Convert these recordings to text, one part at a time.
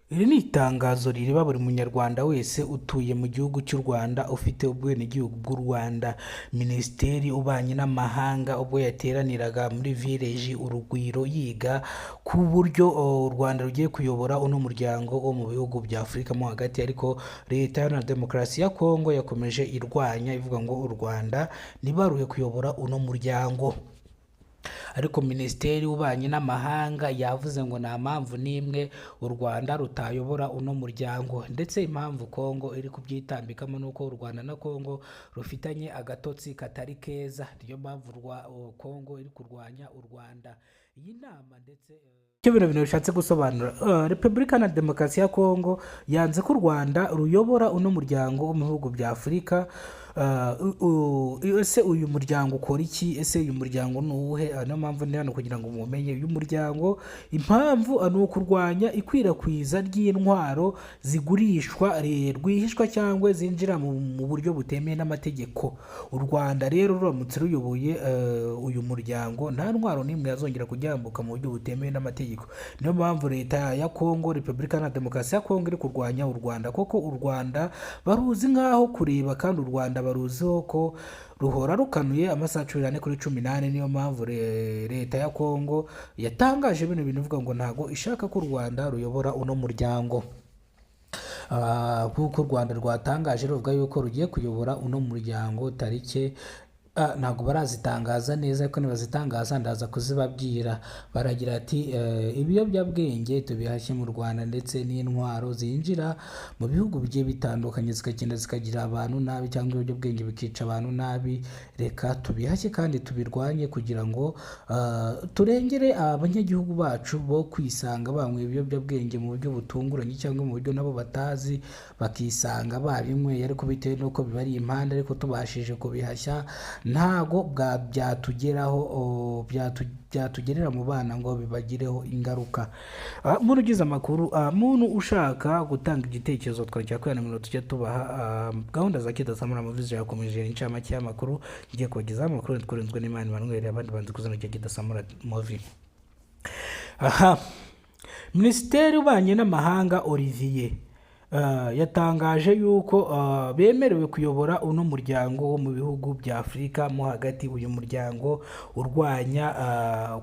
Iri ni itangazo rireba buri munyarwanda wese utuye mu gihugu cy'u Rwanda ufite ubwenegihugu bw'u Rwanda. Minisiteri y'Ububanyi n'Amahanga ubwo yateraniraga muri Village Urugwiro yiga ku buryo u Rwanda rugiye kuyobora uno muryango wo mu bihugu bya Afurika mo hagati, ariko Leta Iharanira Demokarasi ya Kongo yakomeje irwanya ivuga ngo u Rwanda ntibaruhe kuyobora uno muryango. Ariko Minisiteri y'Ububanyi n'Amahanga yavuze ngo nta mpamvu n'imwe u Rwanda rutayobora uno muryango, ndetse impamvu Kongo iri kubyitambikamo ni uko u Rwanda na Kongo rufitanye agatotsi katari keza, niyo mpamvu Kongo iri kurwanya u Rwanda. Iyi nama ndetse icyo bino bintu bishatse gusobanura, Repubulika na Demokarasi ya Kongo yanze ko u Rwanda ruyobora uno muryango wo mu bihugu bya Afurika. Ese uyu muryango ukora iki? Ese uyu muryango ni uwuhe? Niyo mpamvu ndi hano kugira ngo mumenye uyu muryango. Impamvu ni ukurwanya ikwirakwiza ry'intwaro zigurishwa rwihishwa cyangwa zinjira mu buryo butemewe n'amategeko. U Rwanda rero ruramutse ruyoboye uyu muryango, nta ntwaro n'imwe yazongera kujyambuka mu buryo butemewe n'amategeko. Niyo mpamvu leta ya Kongo, Repubulika na Demokarasi ya Kongo, iri kurwanya u Rwanda, kuko u Rwanda baruzi nk'aho kureba, kandi u Rwanda baruziho ko ruhora rukanuye amasaha 14 kuri 14. Niyo mpamvu leta ya Kongo yatangaje bino bintu ivuga ngo ntabwo ishaka ko u Rwanda ruyobora uno muryango. Kuko u Rwanda rwatangaje ruvuga yuko rugiye kuyobora uno muryango, tariki ntabwo barazitangaza neza, ariko nibazitangaza ndaza kuzibabwira. Baragira ati ibiyobyabwenge tubihashye mu Rwanda, ndetse n'intwaro zinjira mu bihugu bigiye bitandukanye zikagenda zikagira abantu nabi, cyangwa ibiyobyabwenge bikica abantu nabi, reka tubihashye kandi tubirwanye kugira ngo turengere abanyagihugu bacu bo kwisanga banywa ibiyobyabwenge mu buryo butunguranye cyangwa mu buryo nabo batazi, bakisanga babinyweye ariko bitewe n'uko bibari impande. Ariko tubashije kubihashya ntago byatugeraho, byatugerera mu bana ngo bibagireho ingaruka. Muntu ugize amakuru, muntu ushaka gutanga igitekerezo, twakira kuri nimero tujya tubaha. Gahunda za Kidasamura Movies yakomeje. Incamake y'amakuru ngiye kubagezaho, amakuru twarinzwe n'Imana Emmanuel, abandi banze kuzana cya Kidasamura Movie. Aha Minisiteri y'Ububanyi n'Amahanga Olivier yatangaje yuko bemerewe kuyobora uno muryango wo mu bihugu bya Afurika mo hagati, uyu muryango urwanya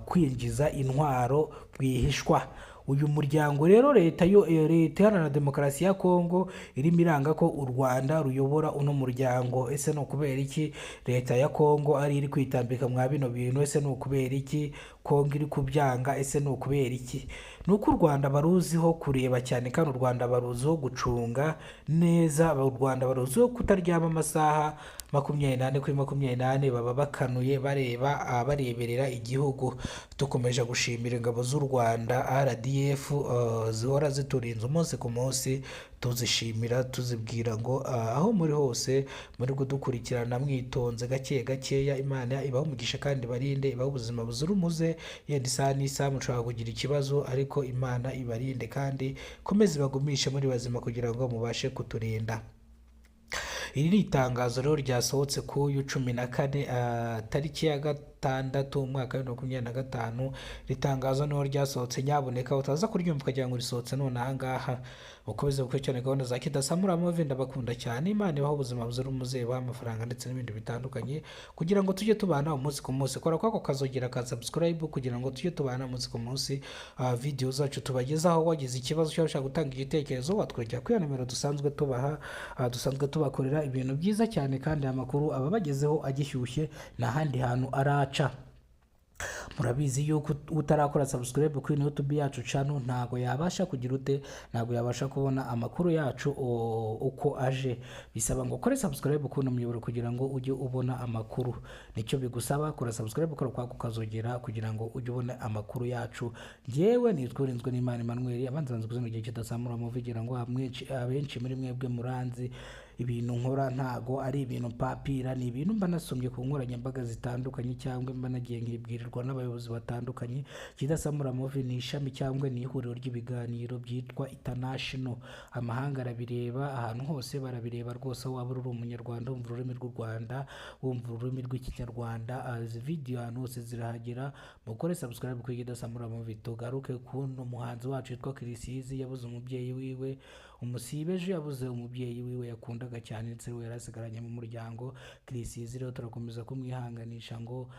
kwinjiza intwaro rwihishwa. Uyu muryango rero leta yo Leta Iharanira Demokarasi ya Kongo irimo iranga ko u Rwanda ruyobora uno muryango. Ese ni ukubera iki leta ya Kongo ari iri kwitambika mwa bino bintu? Ese ni ukubera iki Kongo iri kubyanga? Ese ni ukubera iki? Ni uko u Rwanda baruziho kureba cyane, kandi u Rwanda baruziho gucunga neza, u Rwanda baruziho kutaryama amasaha 24 kuri 24, baba bakanuye bareba, bareberera igihugu. Dukomeje gushimira ingabo z'u Rwanda RDF zihora ziturinze umunsi ku munsi, tuzishimira tuzibwira ngo aho muri hose muri kudukurikirana mwitonze gake gakeya, Imana ibahe umugisha kandi ibarinde, ibahe ubuzima buzira umuze. Yenda isaha n'isaha mushobora kugira ikibazo, ariko Imana ibarinde kandi ikomeze ibagumishe muri bazima kugira ngo mubashe kuturinda. Iri ni itangazo rero ryasohotse ku uyu 14 tariki ya 6 umwaka wa 2025. Ritangazo niho ryasohotse, nyabuneka utaza kuryumva ukagira ngo risohotse none aha ngaha. Mukomeze gukurikirana gahunda za Kidasamura Movie, ndabakunda cyane. Imana ibahe ubuzima buzira umuze, ibahe amafaranga ndetse n'ibindi bitandukanye kugira ngo tujye tubana umunsi ku munsi. Kora kwako kazogera ka subscribe kugira ngo tujye tubana umunsi ku munsi, video zacu tubagezaho. Wagize ikibazo cyangwa ushaka gutanga igitekerezo, watwegera kuri iyo nimero dusanzwe tubaha, dusanzwe tubakorera ibintu byiza cyane, kandi amakuru aba abagezeho agishyushye, nta handi hantu araca. Murabizi yuko utarakora subscribe kuri YouTube yacu channel ntago yabasha kugira ute, ntago yabasha kubona amakuru yacu uko aje. Bisaba ngo ukore subscribe kuri uno muyoboro kugira ngo ujye ubona amakuru. Nicyo bigusaba, kora subscribe, kora kwako kazogera kugira ngo ujye ubona amakuru yacu. Njyewe nitwa Urinzwe n'Imana Emmanuel, abanza banze kuzina igihe kidasamura muvugira ngo abenshi muri mwebwe muranzi. Ibintu nkora ntago ari ibintu mpapira, ni ibintu mba nasomye ku nkoranyambaga zitandukanye cyangwa mba nagiye nkibwirirwa n'abayobozi batandukanye. Kidasamura Movie ni ishami cyangwa ni ihuriro ry'ibiganiro byitwa international, amahanga arabireba, ahantu hose barabireba rwose. Aho waba uri umunyarwanda wumva ururimi rw'u Rwanda, wumva ururimi rw'Ikinyarwanda, izi video ahantu hose zirahagera. Mukore subscribe kuri Kidasamura Movie. Tugaruke kuno muhanzi wacu witwa Chriss Eazy, yabuze umubyeyi wiwe umusibe ejo, yabuze umubyeyi wiwe yakundaga cyane ndetse we yarasigaranye mu muryango. Chriss Eazy rero turakomeza kumwihanganisha ngo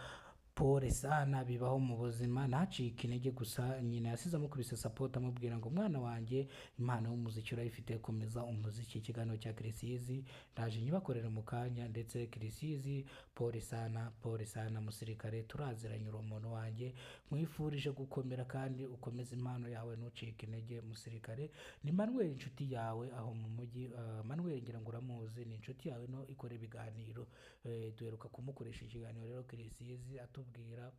pole sana, bibaho mu buzima, ntacike intege. Gusa nyina yasize amukubise support, amubwira ngo mwana wanjye, impano y'umuziki urayifite, komeza umuziki. Ikiganiro cya Chriss Eazy ndaje nyibakorera mu kanya. Ndetse Chriss Eazy, pole sana, pole sana musirikare, turaziranye, uri umuntu wanjye, nkwifurije gukomera kandi ukomeze impano yawe, ntucike intege musirikare. Ni Manuel inshuti yawe aho mu mujyi, Manuel ngira ngo uramuzi, ni inshuti yawe no ikora ibiganiro. Duheruka kumukoresha ikiganiro rero Chriss Eazy atubwira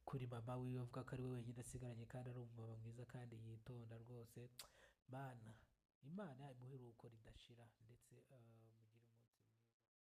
kuri mama wiwe, avuga ko ari we wenyine asigaranye kandi ari umumama mwiza kandi yitonda rwose. Mana, Imana imuhe iruhuko ridashira ndetse